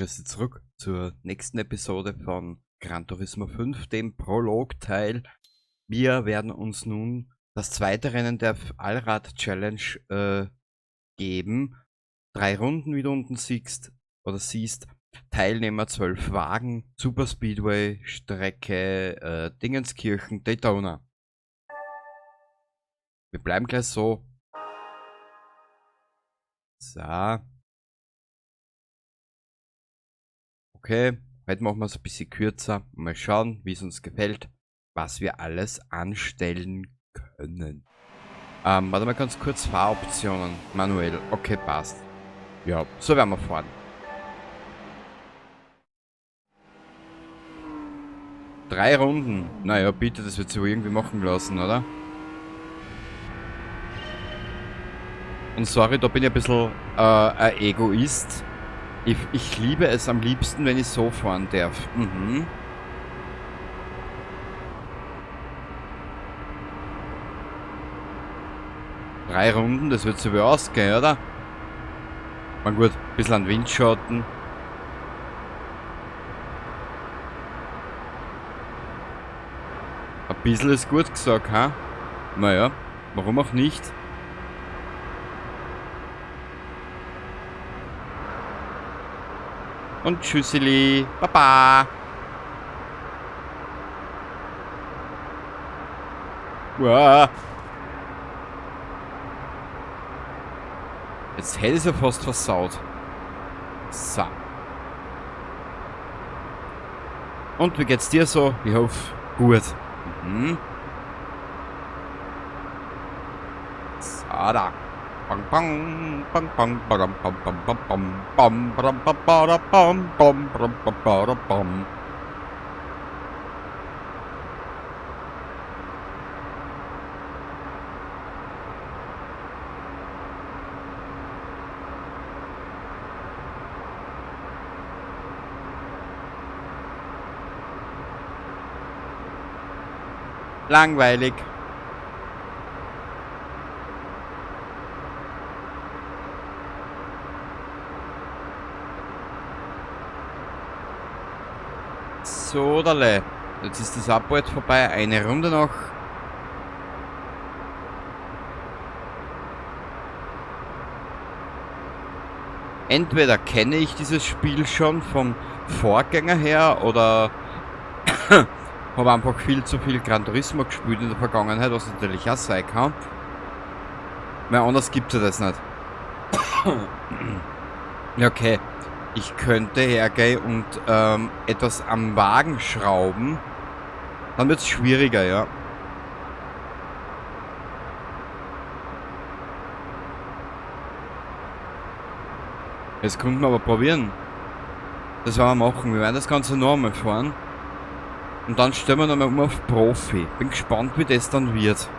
Grüße zurück zur nächsten Episode von Gran Turismo 5, dem Prolog-Teil. Wir werden uns nun das zweite Rennen der Allrad Challenge geben. 3 Runden, wie du unten siehst, oder siehst. Teilnehmer 12 Wagen, Super Speedway, Strecke, Dingenskirchen, Daytona. Wir bleiben gleich so. So. Okay, heute machen wir es ein bisschen kürzer. Mal schauen, wie es uns gefällt, was wir alles anstellen können. Warte mal ganz kurz, Fahroptionen, manuell. Okay, passt. Ja, so werden wir fahren. 3 Runden. Naja, bitte, das wird sich wohl irgendwie machen lassen, oder? Und sorry, da bin ich ein bisschen ein Egoist. Ich liebe es am liebsten, wenn ich so fahren darf. 3 Runden, das wird sich wohl ausgehen, oder? Na gut, ein bisschen an Windschatten. Ein bisschen ist gut gesagt, ha? Naja, warum auch nicht? Und tschüsseli, baba. Uah. Jetzt hätte ich es ja fast versaut. So. Und wie geht's dir so? Ich hoffe, gut. So, da. Bang, bang, bang, bang, badam, bam, bam, bam, bam, bam, badam, bam, bada, bam, bam, badam, bam, bada, bam. Langweilig. So, dale. Jetzt ist das Abort vorbei. Eine Runde noch. Entweder kenne ich dieses Spiel schon vom Vorgänger her oder habe einfach viel zu viel Gran Turismo gespielt in der Vergangenheit, was natürlich auch sein kann. Weil anders gibt's ja das nicht. Ja, okay. Ich könnte hergehen und etwas am Wagen schrauben. Dann wird's schwieriger, ja. Jetzt könnten wir aber probieren. Das werden wir machen. Wir werden das Ganze nochmal fahren. Und dann stellen wir nochmal um auf Profi. Bin gespannt, wie das dann wird.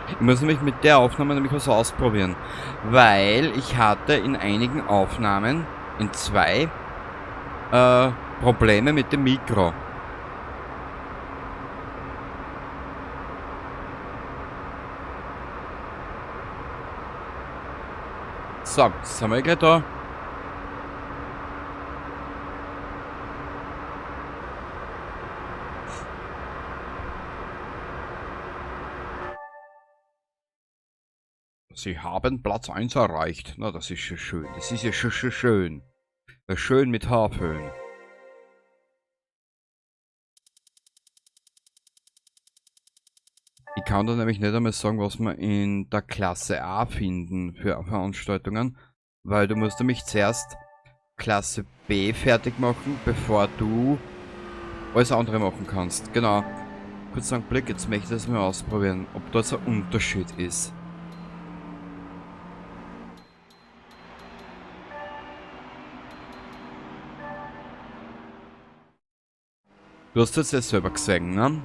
Ich muss nämlich mit der Aufnahme nämlich was ausprobieren. Weil ich hatte in einigen Aufnahmen, in 2 Probleme mit dem Mikro. So, jetzt sind wir gleich da. Sie haben Platz 1 erreicht. Na, das ist schon schön. Das ist ja schon, schon schön. Ja, schön mit Haarföhn. Ich kann da nämlich nicht einmal sagen, was wir in der Klasse A finden für Veranstaltungen, weil du musst nämlich zuerst Klasse B fertig machen, bevor du alles andere machen kannst. Genau. Kurz einen Blick, jetzt möchte ich das mal ausprobieren, ob da jetzt ein Unterschied ist. Du hast das ja selber gesehen, ne?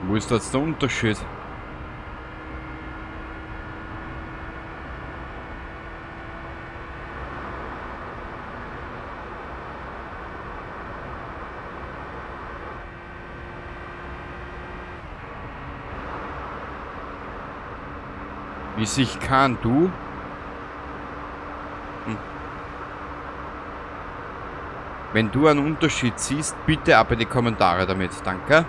Wo ist da jetzt der Unterschied? Wie sich kann, du? Hm. Wenn du einen Unterschied siehst, bitte ab in die Kommentare damit. Danke.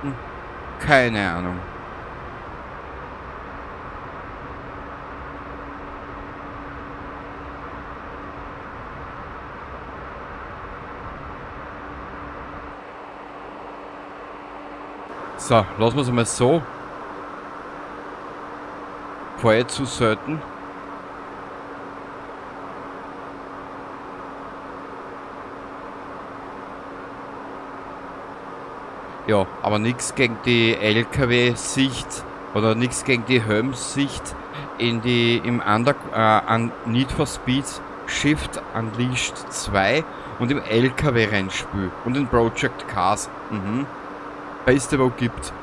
Hm. Keine Ahnung. So, lassen wir es einmal so. Vorher zu selten. Ja, aber nichts gegen die LKW-Sicht oder nichts gegen die Helmsicht in die im Under, an Need for Speed Shift Unleashed 2 und im LKW-Rennspiel und in Project Cars. Mhm. Beste, wo gibt.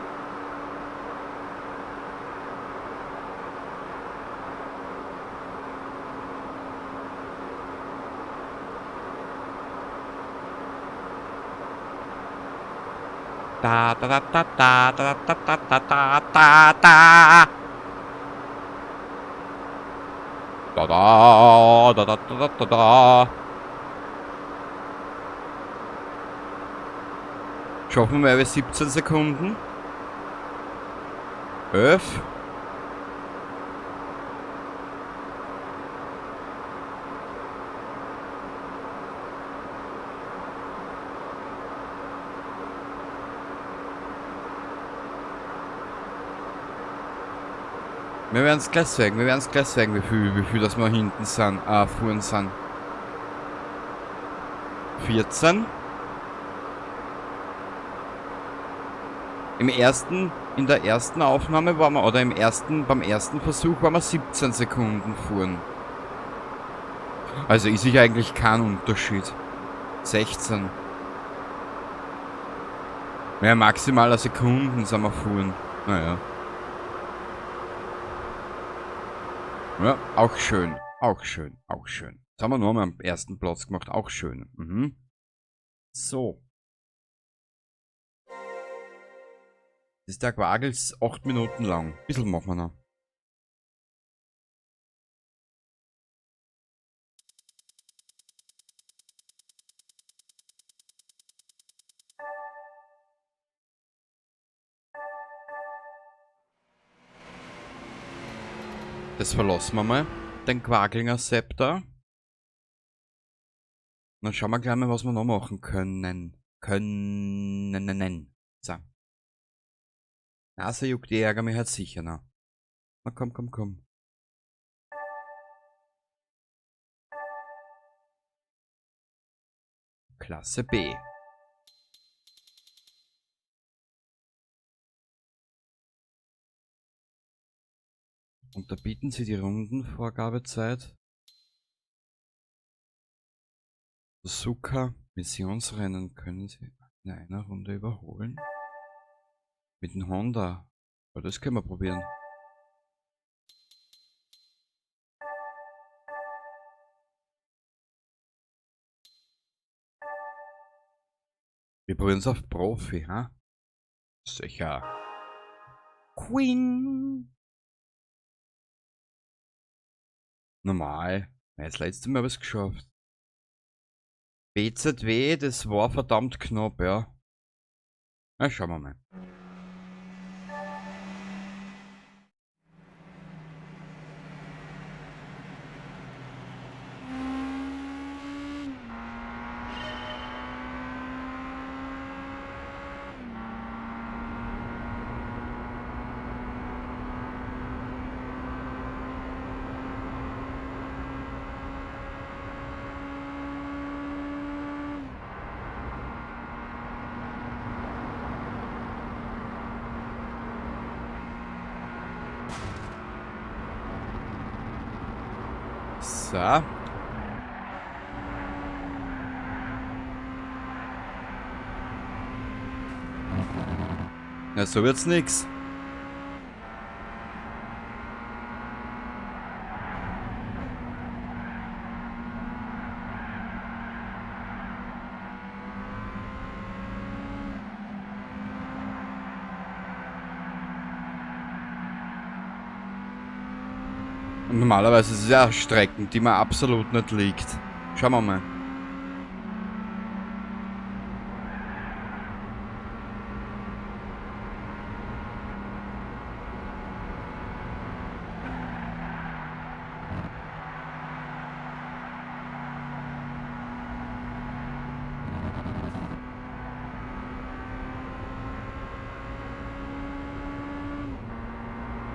Da da da da da da da da da da da da. Da da da da da da da. Schaffen wir mal 17 Sekunden. 11. Wir werden es gleich zeigen, wir werden es gleich zeigen, wie viel dass wir hinten sind, vorn sind. 14. In der ersten Aufnahme waren wir, oder beim ersten Versuch waren wir 17 Sekunden fuhren. Also ist sich eigentlich kein Unterschied. 16. Ja, maximal Sekunden sind wir fuhren. Naja. Ja, auch schön. Auch schön. Auch schön. Das haben wir nur mal am ersten Platz gemacht. Auch schön. Mhm. So. Das ist der Quagels 8 Minuten lang. Ein bisschen machen wir noch. Das verlassen wir mal, den Quaglinger Sepp da. Dann schauen wir gleich mal, was wir noch machen können. Können. So. Nase juckt, die ärgert mich halt sicher noch. Na komm, komm, komm. Klasse B. Unterbieten Sie die Rundenvorgabezeit. Suzuka Missionsrennen können Sie in einer Runde überholen. Mit dem Honda. Ja, das können wir probieren. Wir probieren es auf Profi, ha? Sicher. Queen. Normal. Ja, das letzte Mal hab ich's geschafft. BZW, das war verdammt knapp, ja. Na, schauen wir mal. So. Na, so wird's nix. Und normalerweise ist es ja Strecken, die mir absolut nicht liegt. Schauen wir mal.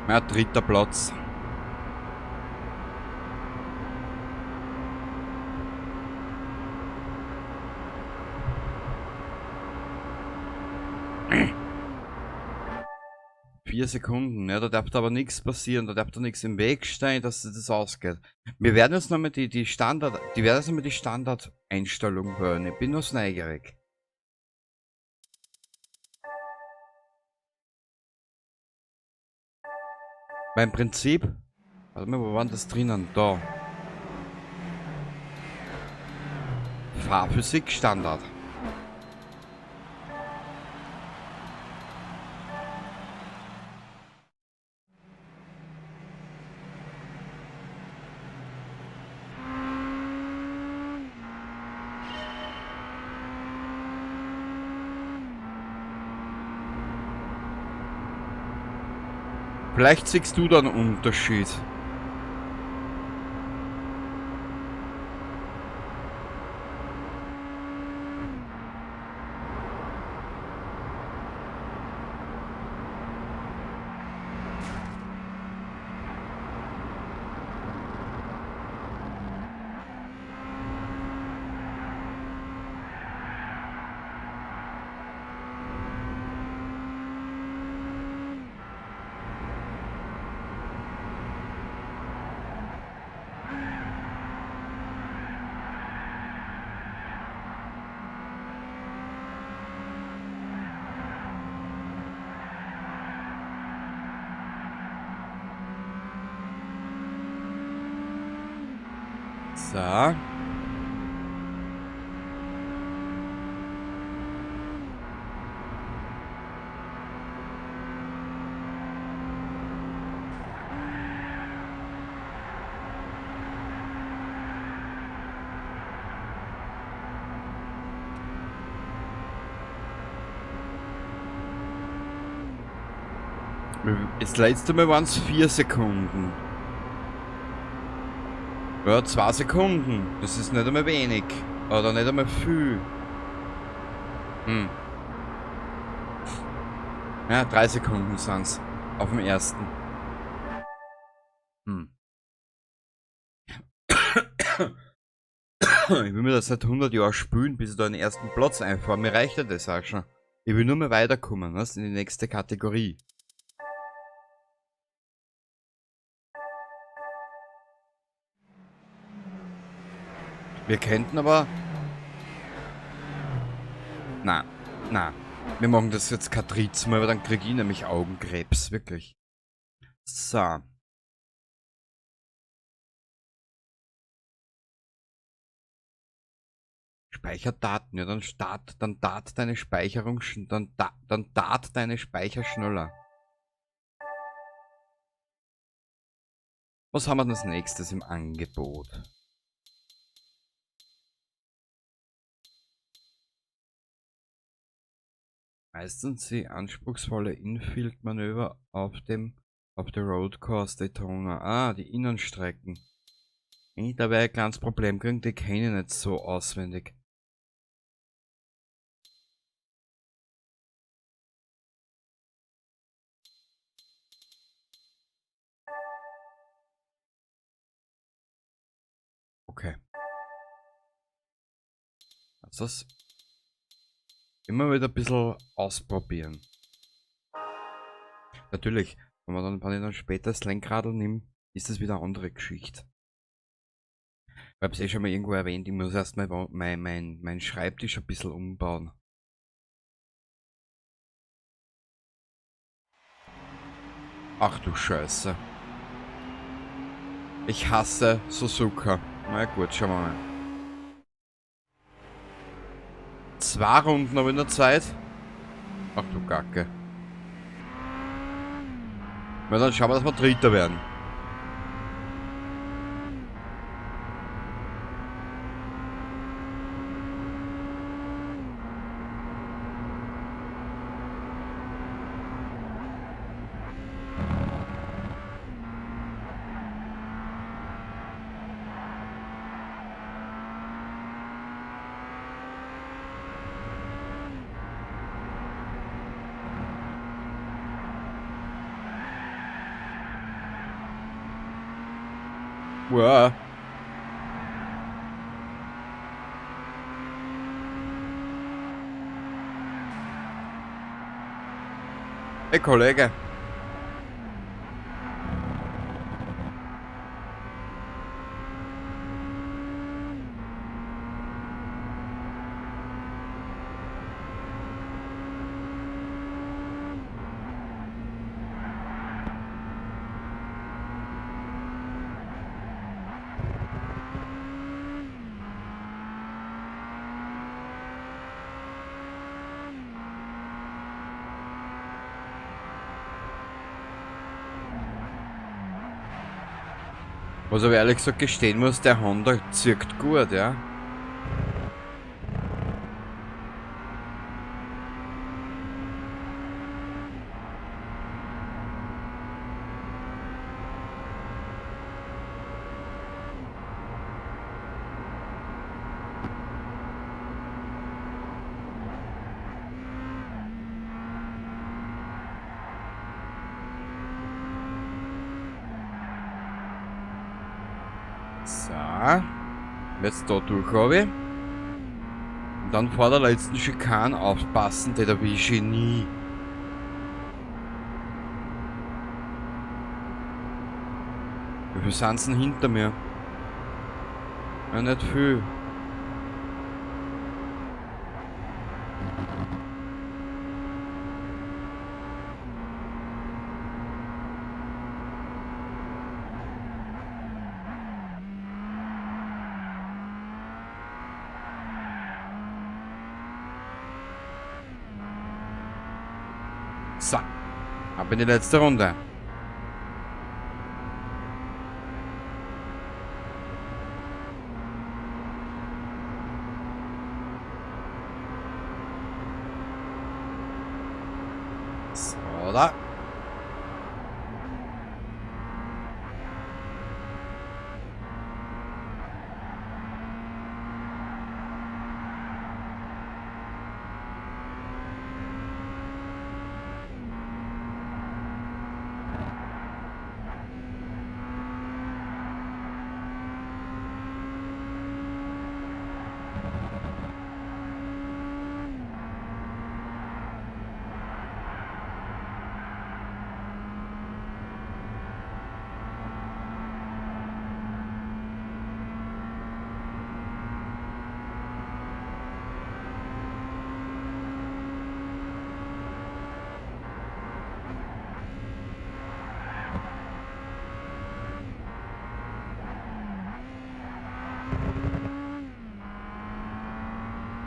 Ja, dritter Platz. 4 Sekunden, ja, da darf da aber nichts passieren, da darf da nichts im Weg stehen, dass das ausgeht. Wir werden jetzt nochmal die Standard, die werden jetzt nochmal die Standardeinstellung hören. Ich bin nur neugierig. Beim Prinzip, warte mal, wo war denn das drinnen? Da. Fahrphysik Standard. Vielleicht siehst du da einen Unterschied. So. Das letzte Mal waren's 4 Sekunden. Ja, 2 Sekunden. Das ist nicht einmal wenig. Oder nicht einmal viel. Ja, 3 Sekunden sind's. Auf dem ersten. Ich will mir das seit 100 Jahren spülen, bis ich da den ersten Platz einfahre. Mir reicht ja das auch schon. Ich will nur mehr weiterkommen, was? In die nächste Kategorie. Wir könnten aber... Na, na. Wir machen das jetzt kein drittes Mal, weil dann krieg ich nämlich Augenkrebs, wirklich. So. Speicherdaten, ja, dann start, dann dart deine Speicherung sch-, dann da, dann dart deine Speicher schneller. Was haben wir denn als nächstes im Angebot? Meistens die anspruchsvolle Infield-Manöver auf der Road Course Daytona. Ah, die Innenstrecken. Ich, da werde ich ein kleines Problem kriegen, die kenne ich nicht so auswendig. Okay. Was ist das? Immer wieder ein bisschen ausprobieren. Natürlich, wenn ich dann später das Lenkradl nehme, ist das wieder eine andere Geschichte. Ich hab's eh schon mal irgendwo erwähnt, ich muss erstmal mein Schreibtisch ein bisschen umbauen. Ach du Scheiße. Ich hasse Suzuka. Na gut, schauen wir mal. 2 Runden habe ich noch Zeit. Ach du Kacke. Na dann schauen wir, dass wir Dritter werden. Wow. Hey Kollege. Was aber ehrlich gesagt gestehen muss, der Honda zirkt gut, ja. So, jetzt da durch habe ich. Und dann vor der letzten Schikane aufpassen, die erwische ich nie. Wie viel sind denn hinter mir? Ja, nicht viel. So, ab in die letzte Runde. So, da.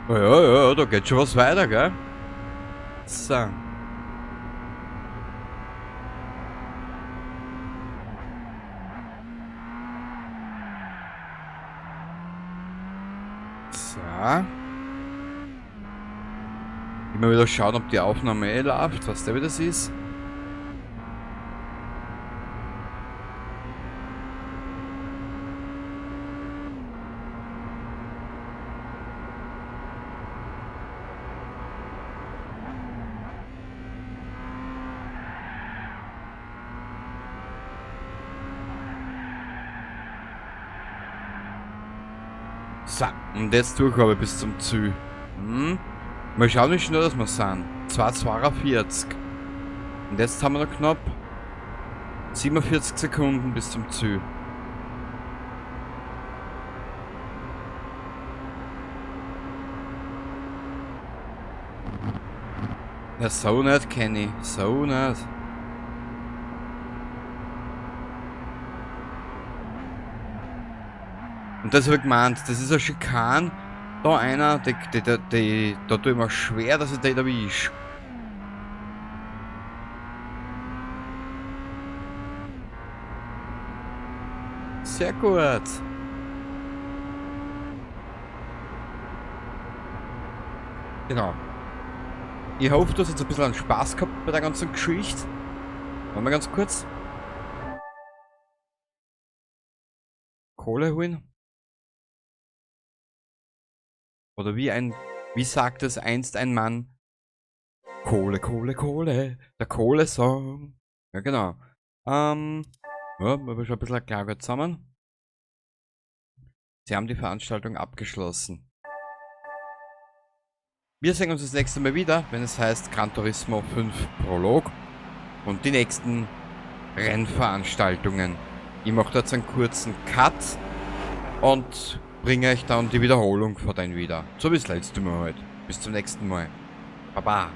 Ja, ja, da geht schon was weiter, gell? So. So. Immer wieder schauen, ob die Aufnahme eh läuft, was der wieder ist. So, und jetzt durch aber bis zum Ziel. Hm? Mal schauen, wie schnell das wir sind. 2,42. Und jetzt haben wir noch knapp 47 Sekunden bis zum Ziel. Ja, so nicht, Kenny. So nicht. Und das habe ich gemeint, das ist eine Schikane, da einer, da tue ich mir schwer, dass ich den erwische. Sehr gut. Genau. Ich hoffe, du hast jetzt ein bisschen Spaß gehabt bei der ganzen Geschichte. Wollen wir ganz kurz Kohle holen? Oder wie sagt es einst ein Mann? Kohle, Kohle, Kohle, der Kohle-Song. Ja, genau. Ja, wir haben schon ein bisschen Klarheit zusammen. Sie haben die Veranstaltung abgeschlossen. Wir sehen uns das nächste Mal wieder, wenn es heißt Gran Turismo 5 Prolog und die nächsten Rennveranstaltungen. Ich mache jetzt einen kurzen Cut und bringe euch dann die Wiederholung von dann wieder. So wie das letzte Mal halt. Bis zum nächsten Mal. Baba.